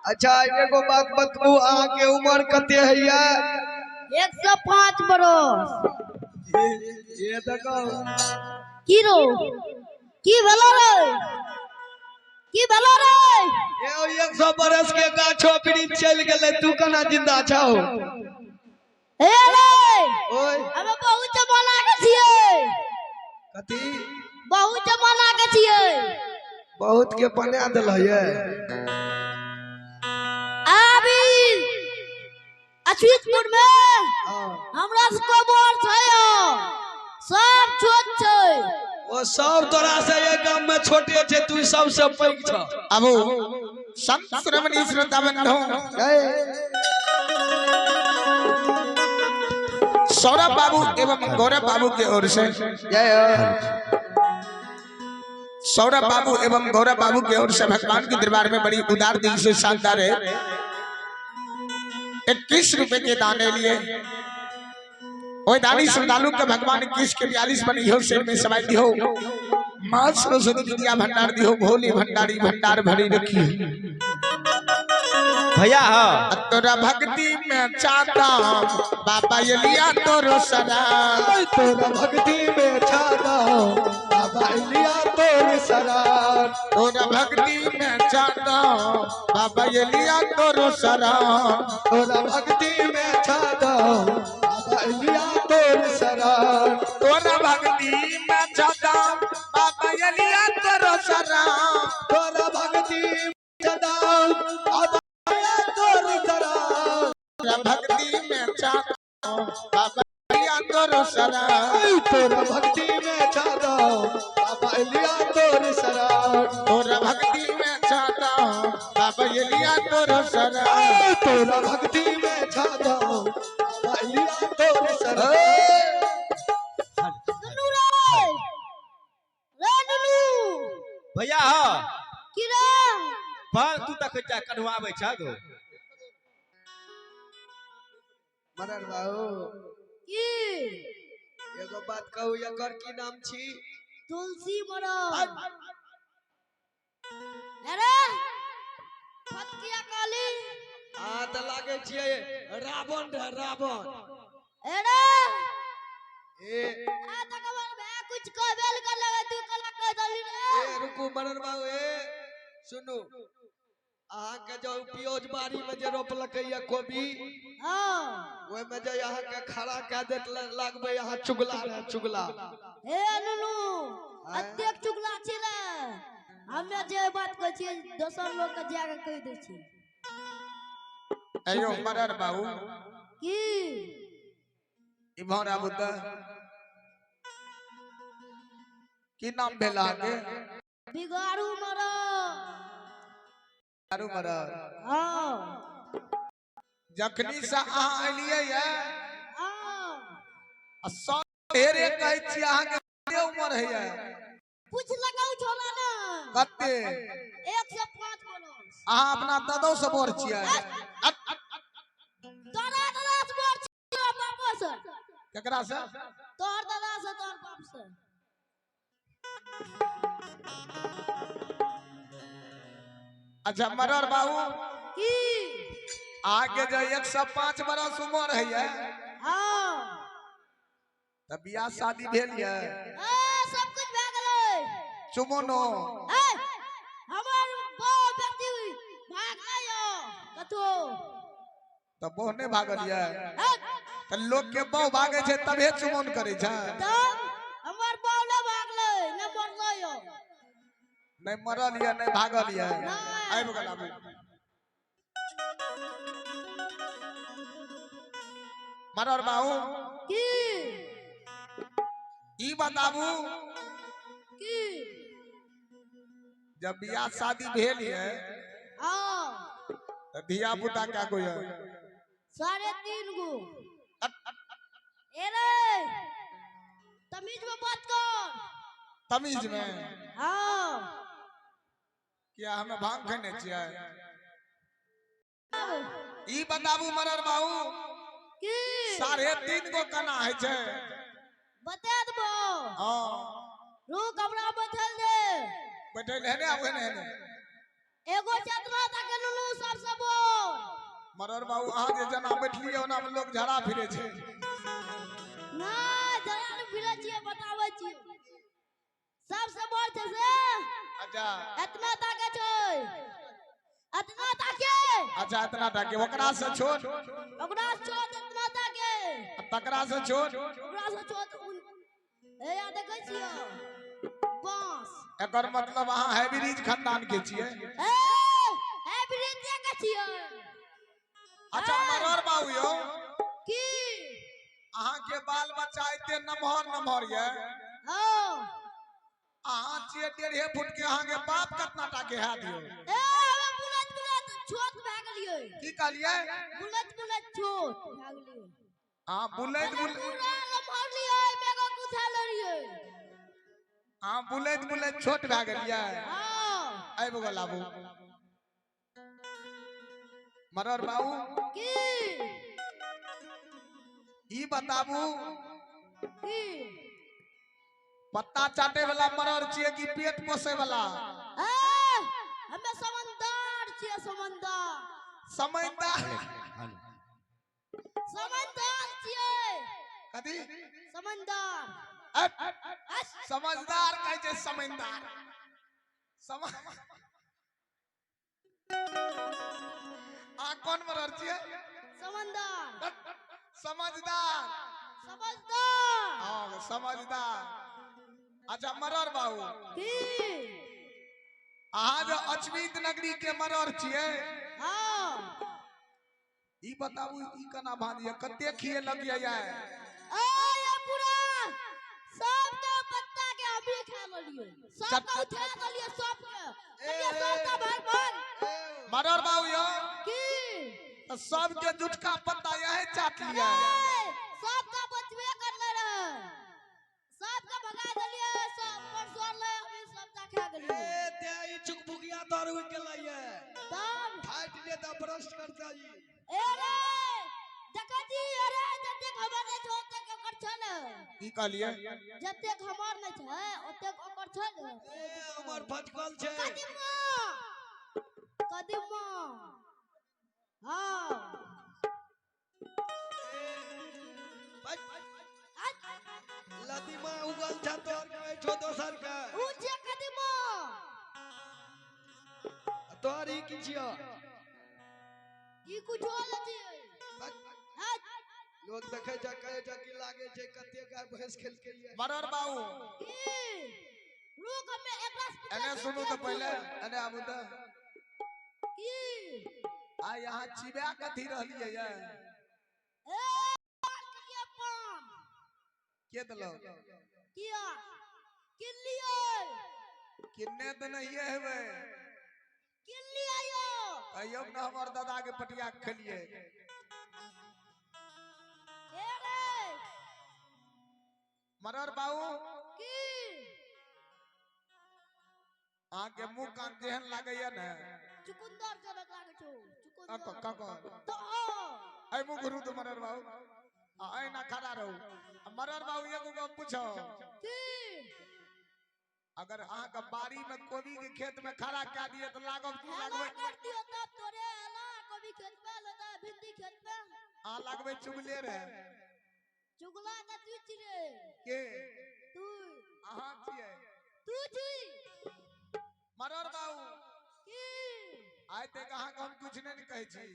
अच्छा एगो बात बतबू, अहाँ के उम्र कते हैया? 105 बरस। ये देखो की रो की भेलो रे, की भेलो रे? ए 100 बरस के गाछो वृक्ष चल गेलै, तू केना जिंदा छौ? हे रे ओए हमे बहुत जमाना के छियै। कथी? बहुत जमाना के छियै। बहुत के बना देल ये। अभी अछूतपुर में हमरा सबके बड़ छै, सब छोट छै। ओ सब तोरा से एक गाम में छोटे छै, तू सबसे पैघ छ। अब संत श्रवणी श्रोता बंधु, सौरभ बाबू एवं गौरव बाबू के ओर से, सौरभ बाबू एवं गौरव बाबू के ओर से भगवान के दरबार में बड़ी उदार दिल से शानदार है 21 रुपए के दाने लिए। ओए दानी श्रद्धालु के भगवान 21 के 42 बनी हो, सिर में समाई दी हो, मां सरस्वती विद्या भंडार दी हो, भोली भंडारी भंडार भरी रखी भैया। हाँ तोरा भक्ति में चाहता बाबा ये लिया तोरो सरा, तोरा भक्ति में चाहता बाबा लिया तोर सरा, तोरा भक्ति में चाहता बाबा ये लिया तोरो सरा, तोरा भक्ति में चाहता बाबा लिया तोर सरा, तोरा भक्ति में चाहता बाबा ये लिया तोरो सरा, तोरा भक्ति में चाहता बाबा तोर सरा, तोरा भक्ति में चाहता बाबा लिया तोरो सरा, तोरा भक्ति में चाहता बाबा लिया तोर सरा, तोरा भक्ति में चाहता बाबा ये लिया तोरो सरा, तोरा भक्ति में चाहता बाबा लिया तोर सरा। नुनू रे, रे नुनू भैया। हाँ की रे? पर तू तक जा कढ़वाबै छ गो। मरर बाबू की एगो बात कहू, एकर की नाम छी? तुलसी मरल। अरे फटकिया काली आ त लागे छियै रावण रहे, रावण। अरे ए आ तक हमर भाय कुछ कहबेल कर लगे, तू कला कह दली रे। ए रुकू मरर बाबू, ए सुनू, अहाँ के जो पियोज बाड़ी में जे रोपलकै या कोबी, हाँ ओहि में जे अहाँ के खड़ा कए देत लागबै अहाँ चुगला रहे, चुगला। हे नुनू अतेक चुगला छी रे, हमे जे बात कहै छियै दोसर लोग के जाके कहि दै छी। अयो मरर बाबू की इम्हर आबू त की नाम भेल अहाँके? बिगाड़ू मरल। बिगाड़ू मरल। हाँ जखनी से अहाँ एलियै ये हाँ आ सब ढेरे कहै छी अहाँके कते उम्र होइए? पूछ लगाउ छोरा ने। कते? 105 बरस। अहाँ अपना दादो से बड़ छियै? तोरा दादा से बड़ छियै, बापो से। केकरा से? तोहर दादा से, तोहर बाप से। अच्छा मरर बाबू की अहाँके जे 105 बरस उम्र होइए हाँ त बियाह शादी भेल ये? ए सब कुछ भए गेलै। चुमोनो ए हमर बहु व्यक्ति भागलै यो कतौ। त बहु नहि भागल ये? ए त लोक के बहु भागै छै तबे चुमौन करै छै। तब हमर बहु नहि भागलै, नहि मरलै यो। नहि मरल ये, नहि भागल ये। आबि गेल आबू। मरर बाबू की ई बताबू की जब बियाह शादी भेल ये हाँ त धिया पुता क्या गो ये? 3.5 गो। ए रे तमीज में बात कर। तमीज में? हाँ किया हमें भांग खेने छियै? ई बताबू मरर बाबू की 3.5 गो केना होइ छै? बता देबो। हाँ रुक हमरा बैठल दे। बैठल है ने, आबू है ने। एगो चतना ताके नुनू सबसे बोल। मरर बाबू अहाँ जे जना बैठलियै ओना में लोग झड़ा फिरे छै। ना जरा ने फिरे छियै, बताबै छियै। सबसे बड़ छै से। अच्छा एतना ताके छै, एतना ताके। अच्छा एतना ताके, ओकरा से छोट, ओकरा से छोट एतना ताके, तकरा से छोट, ओकरा से छोट। ए या देखै छियै बांस। एकर मतलब अहाँ हैवी खानदान के छियै। ए हैवी के छियै। अच्छा मरर बाबू यौ की अहाँ के बाल बच्चा एते नमहर नमहर ये? हां। अहाँ छियै 1.5 फुट के, अहाँ के बाप कतना टा के हैत यौ? ए हमे बुलत बुलत छोट भए गेलियै। की कहलियै? बुलत बुलत छोट भए गेलियै। अहाँ बुलैत बुलैत पूरा लम्हर लियै, मेघो गुथा लेलियै। अहाँ बुलैत बुलैत छोट भए गेलियै। हां। आबि गेल आबू मरर बाबू की ई बताबू की पत्ता चाटे वाला मरर छियै कि पेट पोसे वाला? ए हमे समंदर छियै, समंदर। समंदर? समंदर छियै। कथी? समंदर। समझदार कहै छै समंदर। आ कोन मरर छियै? समंदर। समझदार। समझदार। हाँ समझदार। अच्छा मरर बाबू की अहाँ जो अजमीत नगरी के मरर छियै। हाँ। ई बताबू ई केना भांज ये, कते खिए लगिए ये? ए ये पूरा सब के पत्ता के अभी खा लेलियै, सब के उठा देलियै, सब के कहिए सब के भाग भाग। मरर बाबू यौ की तो सब के जुटका पत्ता यही चाट लिया। सब के बचबे करले रहे, सब के भगा देलियै, सब पर सोर ले अभी सब ता खा गेलियै। ए ते ई चुकभुकिया तोर उड़ गेलै ये। तब फाटि ले त ब्रश करता ई। ए रे देखै छी, अरे जतेक हमर नहि छै ओतेक ओकर छै ने। की कहलियै? जतेक हमर नहि छै ओतेक ओकर छै ने। ए हमर फटकल छै। कदीमा कदीमा। हाँ। लदीमा उगल छ तोर के छो दोसर के। उ जे कदीमा तोर ई की छियो? ई कुछो नै छियै। लोग देखै छै कहै छै की लागे छै कते गाय भैंस खेलकै ये। मरर बाबू की रुक हमे एकरा से एने सुनू तो पहले, एने आबू तो। की आ यहाँ चिबा कथी रहलियै ये? ए के पान के देलक? किया किनलियै? किन्ने तऽ नहिये हेबै। किनलियै यौ? कहियौ ने हमर दादा के पटिया खेलियै। ए रे मरर बाबू की अहाँ के मुंह कान जेहन लागैया ने चुकुंदर जनक लागै छौ। कक चुकुंदर कक तो ऐ मुंह घुरू तो मरर बाबू आ ऐना खड़ा रहू। मरर बाबू एगो गप पूछो की अगर अहाँ के बाड़ी में कोबी के खेत में खड़ा कए दिए तो लागब की हेला लागबै? कर दियो तब तोरे हेला कोबी खेत में लगा भिंडी खेत में अहाँ लागबै चुगले रहे। चुगला त तू छिरे। के तू अहाँ छियै? तू छी। मरर बाबू की आइ तक अहाँ के हम कुछ नहीं कहै छी।